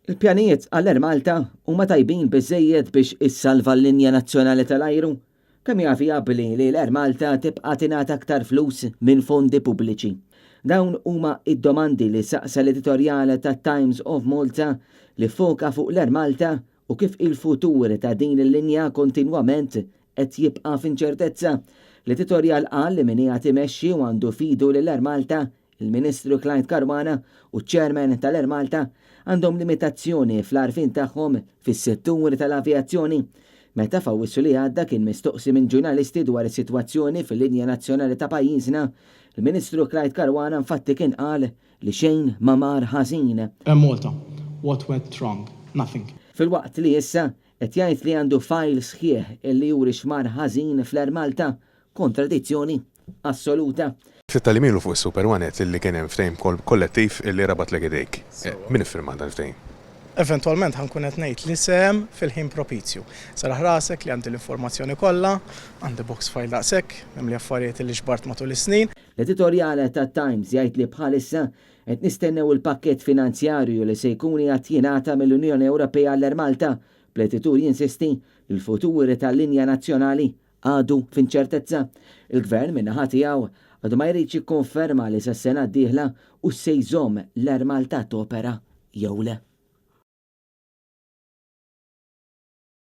Il-pjanijiet għall-Air Malta huma tajbin biżżejjed biex issalva l-linja nazzjonali tal-ajru? Kemm hija vijabbli li l-Air Malta tibqa' tingħata aktar flus minn fondi pubbliċi? Dawn huma d-domandi li saqsa l-editorjal tat-Times of Malta li ffoka fuq l-Air Malta u kif il-futur ta' din il-linja kontinwament qed jibqa' f'inċertezza. L-editorjal qal li min qiegħed imexxi u għandu f'idu lill-Air Malta Il-Ministru Clyde Caruana u ċ-Chairman tal-Air Malta għandhom limitazzjoni fl-għarfien tagħhom fis-settur tal-avjazzjoni. Meta f'Awwissu li għadda kien mistoqsi minn ġurnalisti dwar is-sitwazzjoni fil-linja nazzjonali ta' pajjiżna, il-Ministru Clyde Caruana infatti kien qal li xejn ma mar ħażin. Air Malta, What went wrong? Nothing. Filwaqt li issa qed jgħid li għandu file sħiħ illi juri x'mar ħażin fl-Air Malta, Kontradizzjoni assoluta. Ftit tal-jiem ilu fuq is-Super One għedt illi kien hemm ftehim kollettiv illi rabatlek idejk. Min iffirmah dan il-ftehim? Eventwalment ħa nkun qed ngħid l-isem fil-ħin propizju. Serraħ rasek li għandi l-informazzjoni kollha, għandi box file daqshekk, mimli affarijiet li ġbart matul is-snin. L-editorjal tat-Times jgħid li bħalissa qed nistennew il-pakkett finanzjarju li se jkun qiegħed jingħata mill-Unjoni Ewropea għall-Air Malta, bl-editur jinsisti li l-futur tal-linja nazzjonali għadu f'inċertezza. Il-Gvern min-naħa tiegħu għadu ma jridx jikkonferma li sas-sena d-dieħla hux se jżomm l-Air Malta topera jew le.